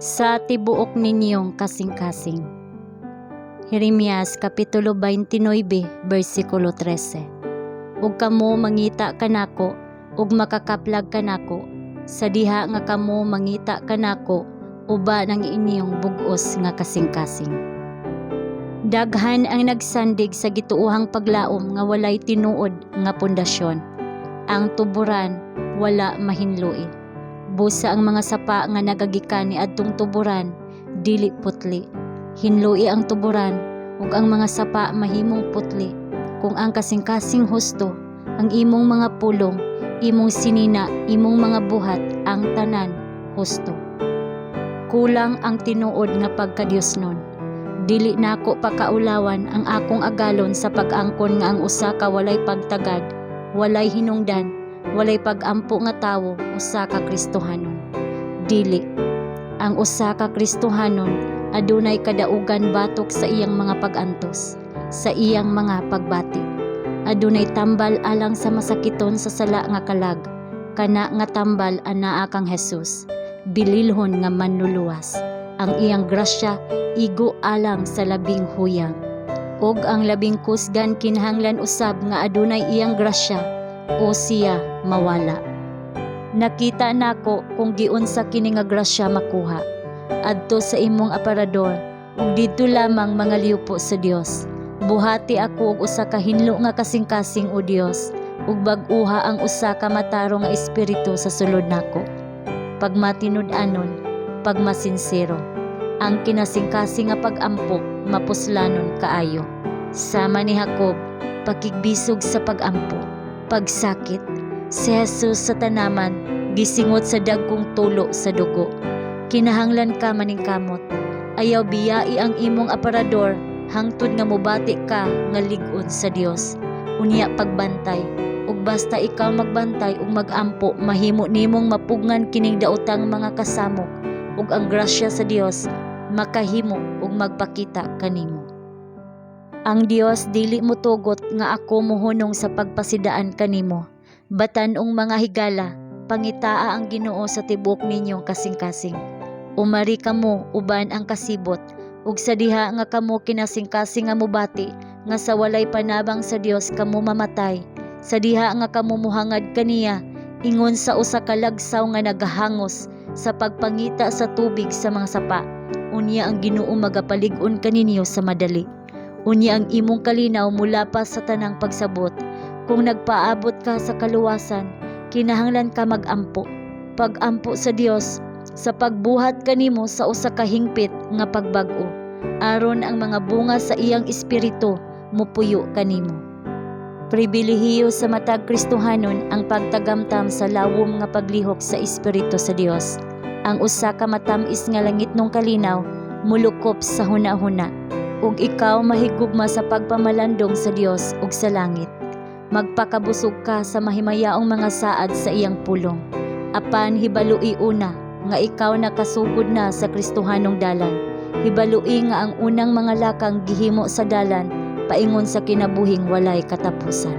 Sa tibuok ninyong kasing-kasing. Jeremias Kapitulo 29, versikulo 13. Ug kamo mangita kanako ug makakaplag kanako sa diha nga kamo mangita kanako uban ang inyong bug-os nga kasing-kasing. Daghan ang nagsandig sa gituohang paglaom nga walay tinuod nga pundasyon. Ang tuburan wala mahinloi. Busa ang mga sapa nga nagagikan niadtong tuburan dili putli. Hinloi ang tuburan ug ang mga sapa mahimong putli. Kung ang kasing-kasing husto, ang imong mga pulong, imong sinina, imong mga buhat, ang tanan husto. Kulang ang tinuod nga pagkadiosnon. Dili nako pakaulawan ang akong agalon sa pag-angkon nga ang usa ka walay pagtagad, walay hinungdan, walay pag-ampo nga tawo usa ka Kristohanon. Dili. Ang usa ka Kristohanon adunay kadaugan batok sa iyang mga pag-antos, sa iyang mga pagbati. Adunay tambal alang sa masakiton sa sala nga kalag. Kana nga tambal anaa kang Jesus, bililhon nga manluluwas. Ang iyang grasya igo alang sa labing huyang. Ug ang labing kusgan kinahanglan usab nga adunay iyang grasya o siya mawala. Nakita nako kung giunsa kini nga grasya makuha. Adto sa imong aparador ug didto lamang mangaliwpo sa Dios. Buhati ako og usa ka hinlo nga kasing-kasing, o Dios, ug bag-uha ang usa ka matarong nga espiritu sa sulod nako. Pagmatinud-anon, pagmasinsero. Ang kinasingkasing nga pag-ampo mapuslanon kaayo. Sama ni Jacob, pakigbisog sa pag-ampo, pagsakit. Si Jesus sa tanaman, gisingot sa dagkong tulo sa dugo. Kinahanglan ka maningkamot. Ayaw biyai ang imong aparador hangtod nga mobati ka nga lig-on sa Dios. Unya pagbantay, ug basta ikaw magbantay ug magampo, mahimo nimong mapugngan kining daotang mga kasamok ug ang grasya sa Dios makahimo ug magpakita kanimo. Ang Dios dili motugot nga ako mohunong sa pagpasidaan kanimo. Batan-ong mga higala, pangitaa ang Ginoo sa tibuok ninyong kasing-kasing. Umari kamo uban ang kasibot ug sa diha nga kamo kinasingkasing nga mobati nga sa walay panabang sa Dios kamo mamatay. Sa diha nga kamo mohangad kaniya ingon sa usa ka lagsaw nga nagahangos sa pagpangita sa tubig sa mga sapa. Unya ang Ginoo magapalig-on kaninyo sa madali. Unya ang imong kalinaw molapas sa tanang pagsabot. Kung nagpaabot ka sa kaluwasan, kinahanglan ka magampo. Pagampo sa Dios sa pagbuhat kanimo sa usa ka hingpit nga pagbag-o, aron ang mga bunga sa iyang espiritu mopuyo kanimo. Pribilehiyo sa matag Kristohanon ang pagtagamtam sa lawom nga paglihok sa espiritu sa Dios. Ang usa ka matam-is nga langitnong kalinaw molukop sa hunahuna ug ikaw mahigugma sa pagpamalandong sa Dios ug sa langit. Magpakabusog ka sa mahimayaong mga saad sa iyang pulong. Apan hibaloi una nga ikaw nakasugod na sa Kristohanong dalan. Hibaloi nga ang unang mga lakang gihimo sa dalan paingon sa kinabuhing walay katapusan.